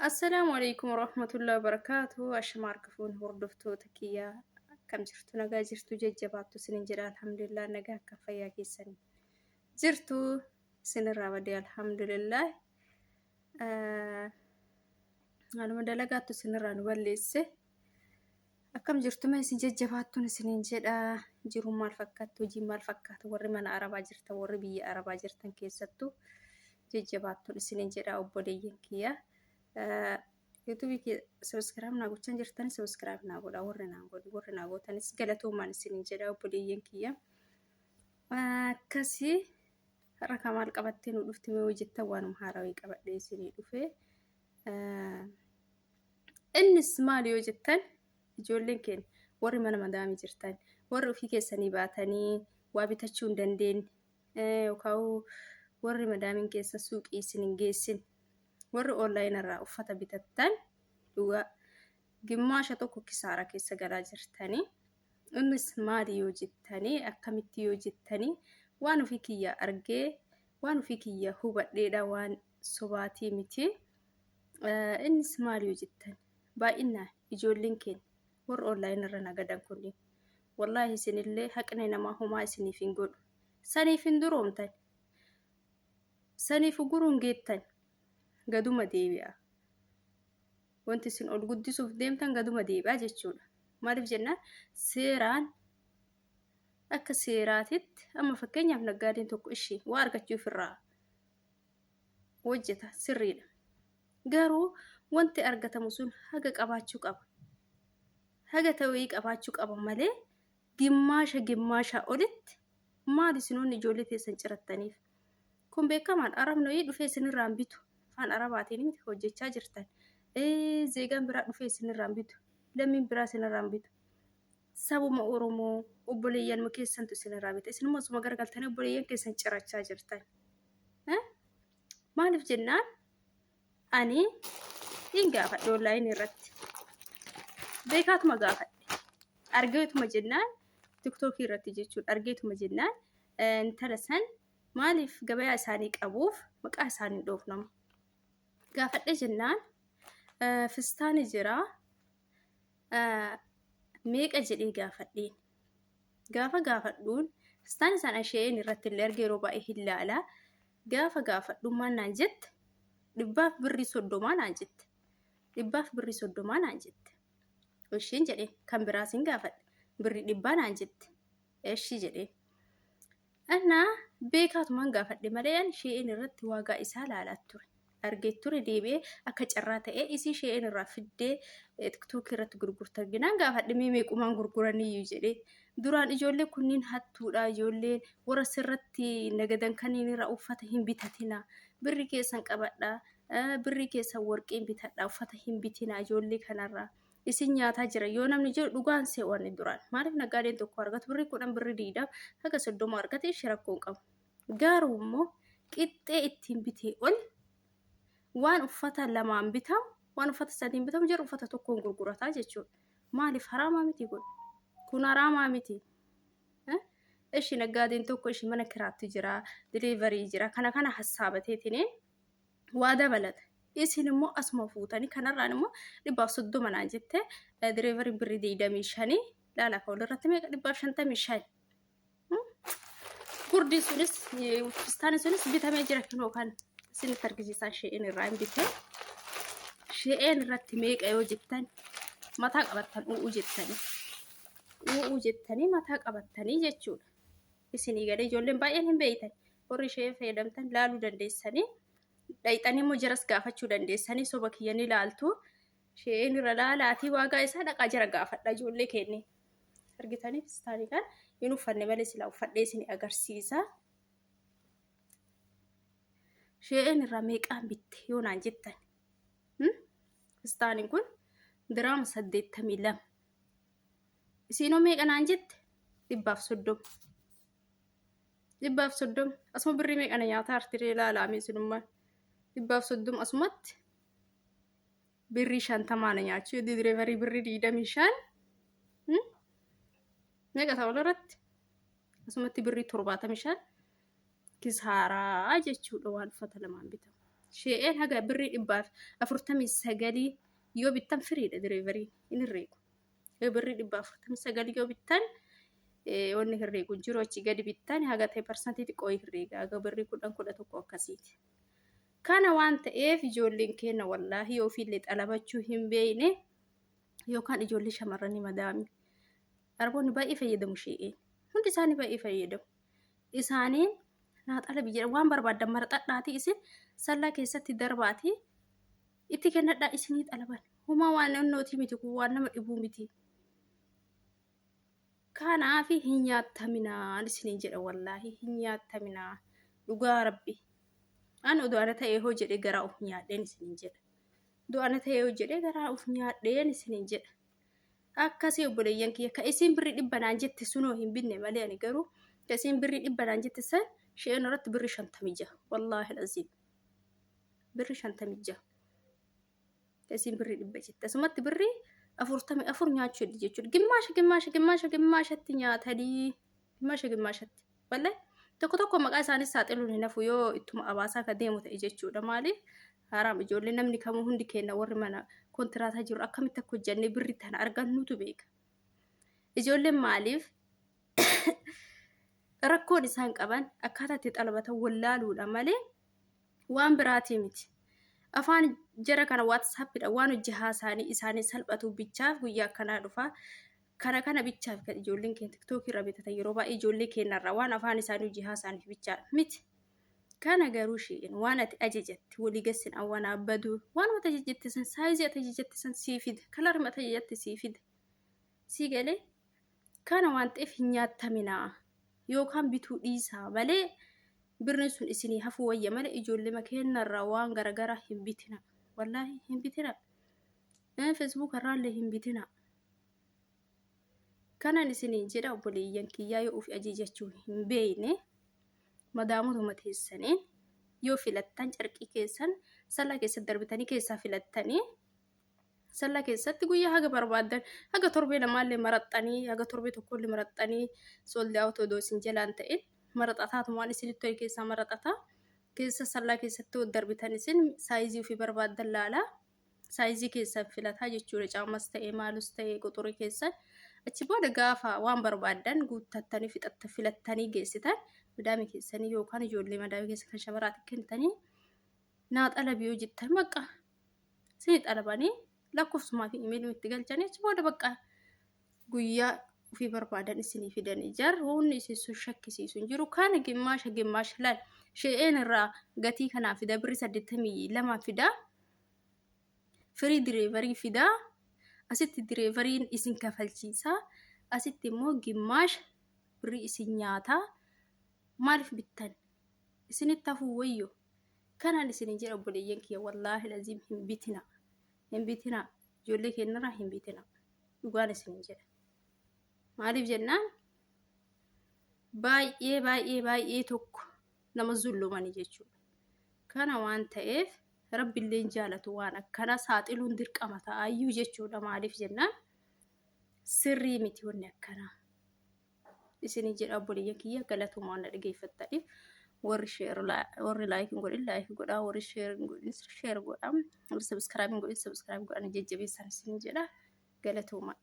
Assalaamu alaikum warahmatullahi wabarakaatu. Ashama harka fuun hordoftoota kiyyaa akkam jirtu, nagaa jirtu, jajjabaattu isinin jedha. Alhamdulillah, nagaa akka fayyaa keessanii jirtu, isinirraa badee alhamdulillah. Haaluma dalagaattu isinirraa nu balleesse. Akkam jirtu mee isin jajjabaattuun isinin jedha. Jiruun maal fakkaatti, hojiin maal fakkaata, warri mana arabaa jirtan, warri biyya arabaa jirtan keessattuu jajjabaattuun isinin jedha obboleeyyan kiyya. Yuutuubii kiyya sabiskiraayib naa gochaa jirtan, sabiskiraayib naa godha, warri naa godhu, warri naa gootanis galatoomaan isinin jedha obboleeyyan kiyya. Akkasii har'a kan maal qabattee nu dhufte mee hojjettan, waanuma haarawii qabadhee isinii dhufe. Innis maal yoo jettan, ijoolleen keenya warri mana madaamii jirtan, warri ofii keessanii baatanii waa bitachuu hin dandeenye, yookaan warri madaamiin keessa suuqii isin hin geessin, warri onlaayinii irraa uffata bitattan, dhugaa gimmaasha tokko kisaaraa keessa galaa jirtanii. Innis maali yoo jettanii, akkamitti yoo jettanii, waan ofii kiyya argee, waan ofii kiyya hubadheedha, waan sobaatii miti. Innis maali yoo jettan, baay'inaan ijoolleen keenya warra onlaayinii irra nagadan kunniin, wallaahi isinillee haqni namaa homaa isiniif hin godhu. Saniif hin duroomtan. Saniif uguruun geettan gaduma deebi'a. Wanti isin ol guddisuuf deemtan gaduma deebi'a jechuudha. Maaliif jennaan, seeraan akka seeraatitti amma fakkeenyaaf naggaadeen tokko ishii waa argachuuf irraa hojjeta, sirriidha. Garuu wanti argatamu sun haga qabaachuu qaba. Haga ta'uu qabaachuu qaba malee gimmaasha gimmaashaa olitti maal isinoonni ijoollee teessan cirattaniif? Kun beekamaadha. Arabni wayii dhufee isinirraa hin bitu. Afaan Arabaatiin miti hojjechaa jirtan. Zeegaan biraa dhufee isinirraa hin bitu. Lammiin biraa isinirraa hin bitu. Sabuma Oromoo obboleeyyanuma keessantu isinirraa bita. Isinimmoo asuma garagaltanii obboleeyyan keessan cirachaa jirtan. Maaliif jennaan, ani hin gaafadhe onlaayinii irratti. Beekaatuma gaafadhe. Argeetuma jennaan, tiktookii irratti jechuudha. Argeetuma jennaan intala san, maaliif gabayaa isaanii qabuuf maqaa isaanii hin dhoofnamu. Gaafadhe jennaan, fistaani jira meeqa jedhee gaafadheen. Gaafa gaafadhuun fistaan isaan asheen irratti illee argee yeroo baay'ee hin laala. Gaafa gaafadhuun maal naan jette? Dhibbaaf birrii 30 naan jette. Dhibbaaf birrii 30 naan jette. Ishiin jedheen kan biraas hin gaafadhe. Birrii 100 naan jette. Eshi jedheen. Annaa beekaatumaan gaafadhe malee an shee'een irratti waagaa isaa laalaa ture. Argee ture, deebi'ee akka carraa ta'ee isii shee'een irraa fiddee tiktookii irratti gurgurta arginaan gaafadhe, mee meequmaan gurguraniyyuu jedhee. Duraan ijoollee kunniin hattuudha, ijoolleen warra sirratti nagadan kanneen irraa uffata hin bitatina. Birri keessan qabadha. Birrii keessan warqiin bitadha, uffata hin bitina ijoollee kanarraa. Isin nyaataa jira yoo namni jedhu dhugaan se'u ani duraan. Maaliif naggaadeen tokko argatu birrii 10, birrii 20 haga 30 argate, ishee rakkoo hin qabu. Garuu immoo qixxee ittiin bitee ol waan uffata lamaan bitamu, waan uffata sadiin bitamu jedhu uffata tokkoon gurgurataa jechuudha. Maaliif haraamaa miti kun? Kun haraamaa miti. Ishi naggaadeen tokko ishi mana kiraatti jira, diliivarii jira, kana kana hassaabateetiin waa dabalata. Isin immoo asuma fuutanii kanarraan immoo 130 naan jette, direevariin birrii 25 laala ka walirratti meeqa? 155. Gurdiin sunis, fistaani sunis bitamee jira, kinoo kan isinitti argisiisaa shee'een irraa hin bite. Shee'een irratti meeqa yoo jettan mataa qabattan, u'uu jettanii. U'uu jettanii mataa qabattanii jechuudha. Isinii galee, ijoolleen baay'een hin beeytan. Warri ishee fayyadamtan laaluu dandeessanii. Dhayxanii immoo jaras gaafachuu dandeessanii, soba kiyya ni laaltu. Shee'een irra laalaatii waagaa isaa dhaqaa jara gaafadha ijoollee keenya. Argitanii, fistaanii kan hin uffanne malee silaa uffadhee isin agarsiisa. Shee'een irraa meeqaan bitte yoo naan jettan? Fistaaniin kun diraama 82. Isiinoo meeqa naan jette? 130. 130. Asuma birrii meeqa na nyaataa artiree ilaalaame isinummaan. 130 asumatti birrii 50 na nyaachuu, direevarii birrii 25 meeqa ta'a walirratti? Asumatti birrii 75 kisaaraa jechuudha waan uffata lamaan bitamu. Shee'een haga birrii 149 yoo bittan firiidha delivery hin herreegu. Yoo birrii 149 yoo bittan wanni herreegu hin jiru achi gadi bittan haga ta'e parsantii xiqqoo herreega haga birrii 10 11 akkasiiti. Kana waan ta'eef ijoolleen keenya wallaahi yoo ofiillee xalabachuu hin beekne yookaan ijoollee shamarranii madaamii. Araboonni baay'ee fayyadamu shee'een. Hundi isaanii baay'ee fayyadamu. Isaaniin naa xalabi jedha waan barbaaddan maraxadhaatii isin sallaa keessatti darbaatii itti kennadhaa isinii xalaban. Homaa waan onnootii miti kun waan nama dhibuu miti. Kanaaf hin nyaattaminaa isiniin jedha wallaahi hin nyaattaminaa dhugaa rabbi. An odoo ana ta'ee hoo jedhee garaa of nyaadheen isiniin jedha. Odoo ana ta'ee hoo jedhee garaa of nyaadheen isiniin jedha. Akkasii obboleeyyan kiyya ka isiin birrii dhibba naan jette sunoo hin binne malee ani garuu ka isiin birrii dhibba naan jette san she'een irratti birrii 56 wallaahi aziim birrii 56. Isiin birrii dhibba jette. Asumatti birrii 44 nyaachuu heddi jechuudha. Gimmaasha gimmaasha gimmaasha gimmaashatti nyaatanii gimmaasha gimmaashatti. Wallahi tokko tokko maqaa isaanii saaxiluun hin hafu yoo ittuma abaasaa ka deemu ta'e jechuudha. Maaliif haraam ijoollee namni kamuu hundi keenya warri mana kontiraataa jiru akkamitti akka hojjannee birrii tana argannutu beeka. Ijoolleen maaliif rakkoon isaan qaban akkaataa itti xalabatan wallaaluudha malee waan biraatii miti. Afaan jara kana waatsappidha waan hojii haasaanii isaanii salphatu bichaaf guyyaa akkanaa dhufa. Kana kana bichaaf kan ijoolleen keenya tiktookii irra bitatan yeroo baay'ee ijoollee keenyarraa waan afaan isaanii hojii haasaaniif bichaadha miti. Kana garuu isheen waan ati ajajatte walii gassin awwanaa baduu waan ati ajajatte san saayizii ati ajajatte san sii fida kalarima ati ajajatte sii fida. Sii galee Kana waan ta'eef hin nyaattaminaa yookaan bituu dhiisaa malee birriin sun isinii hafuu wayya malee ijoollema keennarraa waan garagaraa hin bitina. Wallaahi hin bitina. Facebook irraallee hin bitina. Kanan isiniin jedha obboleeyyan kiyyaa yoo ofi ajajachuu hin beekne madaamotuma teessaniin yoo filattan carqii keessan sallaa keessatti darbitanii keessaa filattanii Sallaa keessatti guyyaa haga barbaaddan haga torbee lamaallee maraxxanii haga torbee tokkollee maraxxanii sooldi awuti odoo isin jalaan ta'in maraxataatumaan isinitti tole keessaa maraxataa keessa sallaa keessatti darbitan isin saayizii ofii barbaaddan laalaa saayizii keessan filataa jechuudha caammas ta'e maalus ta'e quxurii keessan achi booda gaafa waan barbaaddan guuttattanii fixatta filattanii geessitan madaamii keessanii yookaan ijoollee madaamii keessa kan shamaraatti kennitanii naa xalabi yoo jettan bakka isinii xalabanii lakkoofsumaa fi imeelii itti galchanii achi booda bakka guyyaa ofii barbaadan isinii fidanii jar wanni isin sun shakkisiisu hin jiru kana gimmaasha gimmaasha laal she'een irraa gatii kanaa fida birrii 82 fida firii direevarii fida asitti direevariin isin kafalchiisa asitti immoo gimmaasha birrii isin nyaataa maaliif bittan isinitti hafuu wayyo Kanaan isinin jedha obboleeyyan kiyya wallaahi laziim hin bitina. Hin bitina. Ijoollee keenyarraa hin bitina. Dhugaan isinin jedha. Maaliif jennaan baay'ee baay'ee baay'ee tokko nama zullumani jechuudha. Kana waan ta'eef rabbilleen jaalatu waan akkana saaxiluun dirqama ta'aayyuu jechuudha. Maaliif jennaan sirrii miti wanni akkanaa. Isinin jedha obboleeyyan kiyya galatooma waan na dhageeffattaniif warri share warri like hin godhin like godhaa warri share hin godhin share godhaa warri subscribe hin godhin subscribe godhaa jajjabeessaan isinin jedha galatooma.